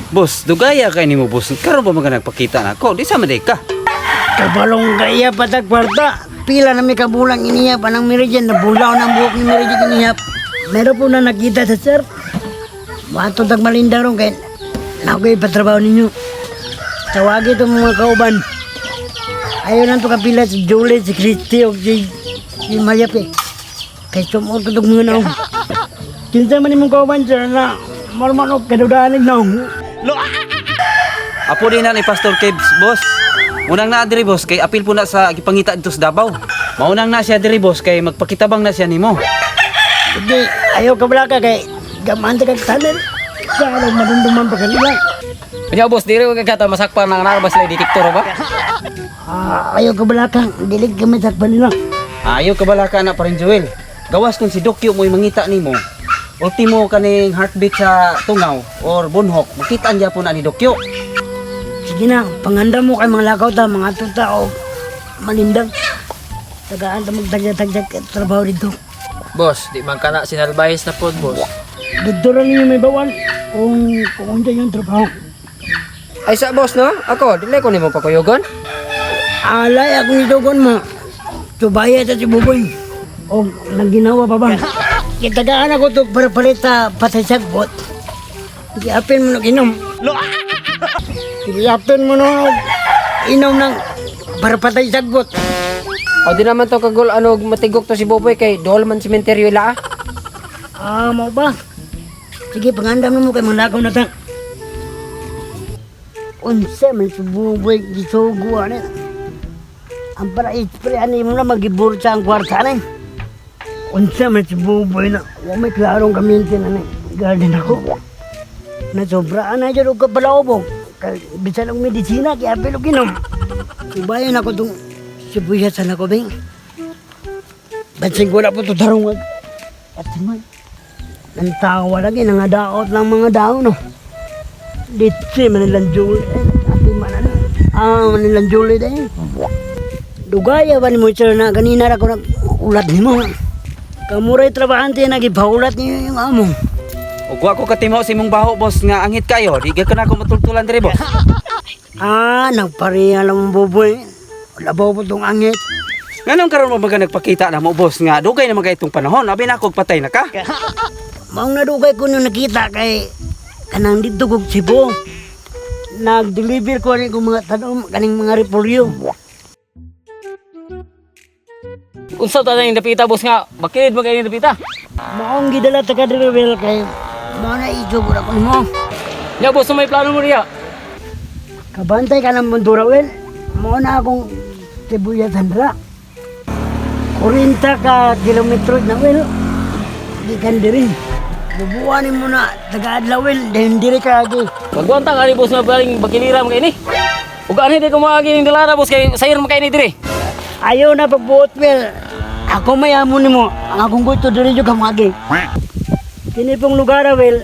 Boss, dugaya kay nimo, boss. Karon pa man ka nagpakita nako. Di sa man ka. Kabalong kaya patag kwarta. Pila na may kabulang inihap anang Meridian. Nabulaw na ang buhok ni Meridian inihap. Meron po na nakita sa sir. Matong tag malinda ron kay nakoy patrabaho ninyo. Tawagi itong mga kauban. Ayaw lang to kapila si Julie, si Christy, o si Maria Pe. Kay sumuot ko itong mga naong. Kinsa man imong kauban sir na marmanok kadudahan ng naong. Apo din na ni Pastor Kebs, boss. Unang naa diri, boss, kay apil po na sa gipangita dito sa Davao. Maunang na siya diri, boss, kay magpakitabang na siya nimo. Hindi, ayaw ka ka kay gamaan ta kag tunnel. Kaya madumduman pa kanila. Kanya boss, diri ko kata masakpan ng narabas sila detektor ba? Ah, ayaw ka balaka, dilig kami sa nila. Ayaw ka balaka na pa rin, Joel. Gawas kung si Dokyo mo'y mangita nimo. Ultimo kaning heartbeat sa tungaw or bunhok, makita niya po na ni Dokyo. Sige na, panganda mo kay mga lakaw ta, mga tuta o malindang. Tagaan ta magtagya-tagya trabaho dito. Boss, di man kana sinalbayes na pod, boss. Dito rin ninyo may bawal kung unsa yung trabaho. Ay sa boss no? Ako, dili ko nimo pakuyogon. Alay akong itugon mo. Tubaya sa si Buboy. O nagginawa pa ba? Kitagaan ako to para palit sa patay sagbot. Giapin mo nog inom. Giapin mo nog inom ng para patay sagbot. O di naman to kagul ano matigok to si Boboy kay dool man sementeryo ila. Ah. Ah, mo ba? Sige, pangandam na mo kay mga lakaw na ta. Unsa man si Buboy gisugo ani. Ang para ispre ani mo na magibursa ang kwarta ani. Unsa man si Buboy na wa may klarong kamintin ani. Garden ako. Nasobraan na dyan og kapalaobog. Kay bisan og medisina kay apil og inom. Subayon ako tong sibuyas sa nako bing. Bansing wala po to tarong at man. Ang tawa lagi, nangadaot ng mga daon, no. Litsi, Manilang Julie. Eh, ati man, ano? Ah, Manilang Julie din. Dugaya ba ni mo sir na ganina ra ko nag-ulat ni mo. Kamuray trabahante nagipaulat niyo yung amo. Ug wa ko katimaw sa imong baho, boss, nga angit kayo. Di ka na ako matultulan diri, boss. Ah, nagpareha lang mo buboy. Labaw po tong angit. Nganong karon mo ba nagpakita na mo, boss, nga dugay na magay itong panahon, abi na ako patay na ka. Maong nadugay ko nung nakita kay kanang dito kog Cebu. Nag-deliver ko ani kong mga tanom kaning mga repolyo. Unsa ta nang dapita boss nga bakilid man kay dapita. Maong gidala taga deliver kay mao na isugod ako nimo. Nya boss, may plano mo riya. Kabantay ka ng Mondura, well. Mao na akong sibuyas sandra. 40 ka kilometro na, well. Gikan diri. Bubuanin mo na taga adlaw, well. Dahil diri ka agi. Magwanta ka ni boss nga baling bakilira man kay ni. Ug anhi di ko maagi ning dalara boss kay sayur man kay ni diri. Ayaw na pagbuot, well. Ako may amo nimo. Ang akong gusto diri jud ka maagi. Kini pong lugar, well.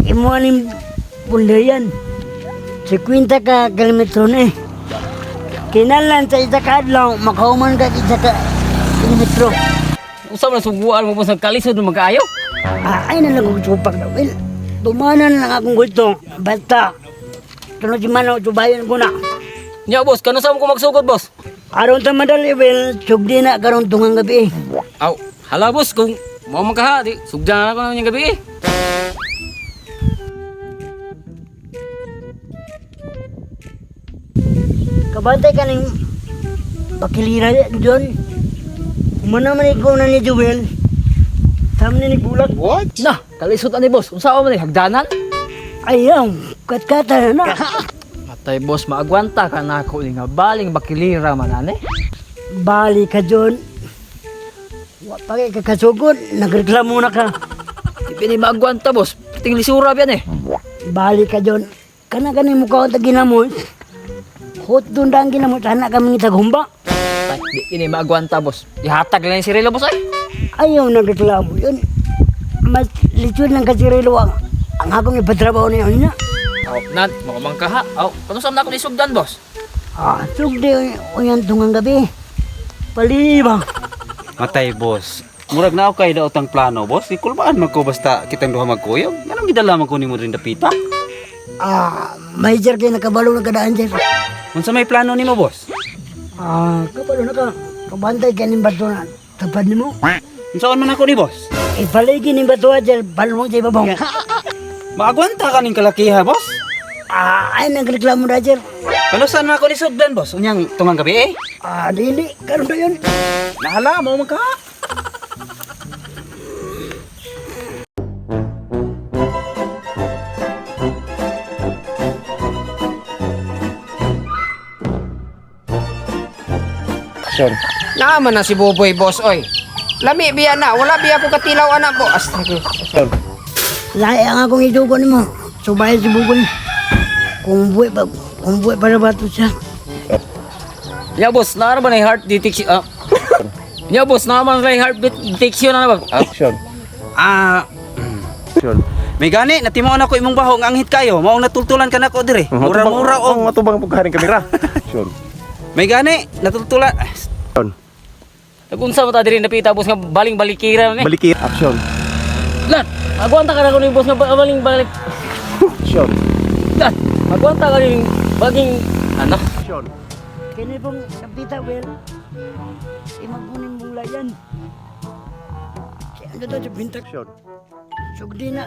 Imo aning pundayan. 50 ka kilometro na eh. Kinahanglan sa isa ka adlaw, makauman ka isa ka kilometro. Unsa man suguan mo boss nagkalisod man kaayo. Ah, ay na lang akong supak na. Well, dumanan lang akong gusto. Basta, tunod si Mano, subayan ko na. Nya boss, kanu sa mo ko magsugod boss? Aron ta madali, well, sugdi na karon tungang gabi. Aw, hala boss kung mo man kaha di sugdan na ko nang gabi eh. Kabantay ka ng bakilira, John. Umana man ikaw na ni Joel. Sam ni Bulak. What? Na, kalisod ani boss. Unsa man ni hagdanan? Ayaw, katkata na. Matay boss, maagwanta ka na ako ni nga baling bakilira man ani. Bali ka, John. Wa pa kay kakasugod, nagreklamo na ka. Di pini maagwanta boss. Ting lisura yan eh. Bali ka, John. Kana gani mukha ang ginamos. Hot doon dang ginamos, anak kami ni Taghumba. Tay, di kini maagwanta boss. Ihatag lang yung sirelo boss ay. Ayaw nagreklamo yun. Mas lechon lang kasi relo ang akong ipatrabaho na yun niya. Aw, nan, makumang kaha. Aw, kanu sa man ako ni sugdan boss? Ah, sugdi uyan tungang gabi. Palibang. Matay, boss. Murag na ako kay daot ang plano, boss. Ikulbaan man ko basta kitang duha magkuyog. Nganong gidala man ko nimo rin dapita? Ah, major kay nakabalo na kadaan sir. Unsa may plano nimo, boss? Ah, kabalo na ka. Kabantay ka ning bato na. Tapad nimo. Unsaon man ako ni boss? Ipaligin ning bato sir, balwang sa ibabaw. Maagwanta ka ning kalakiha, boss. Ah, ay nagreklamo na sir. Kanusan man ako ni Sudlan, boss? Unyang tungang gabi eh. Ah, dili, karon na yun. Nahala mo man ka. Action. Naaman na si Boboy, boss, oy. Lami biya na, wala biya ko katilaw anak ko. Astagfirullah. Action. Lahi ang akong itugo nimo. Subay si Buboy. Kung buhay pa, kung buhay para bato siya. Ya boss, naa ba na heart detection? Ah. Ya boss, naa man na heartbeat detection na ba? Ah, Action. Ah, Action. may gani natimuon ako imong baho nga anghit kayo. Maong natultulan ka nako dire. Mura-mura og og matubang pugharing kamera. Action. May gani natultulan. Ah, Action. Nagunsa mo ta diri napita boss nga baling balikira ni. Baliki. Action. Lat, agwanta ka na ko ni boss nga baling balik. Action. Lat, agwanta ka ni baging ano? Action. Kini pong kapita, well, imagunin mong layan. Kaya ano to, sa bintak, Action. sugdi na.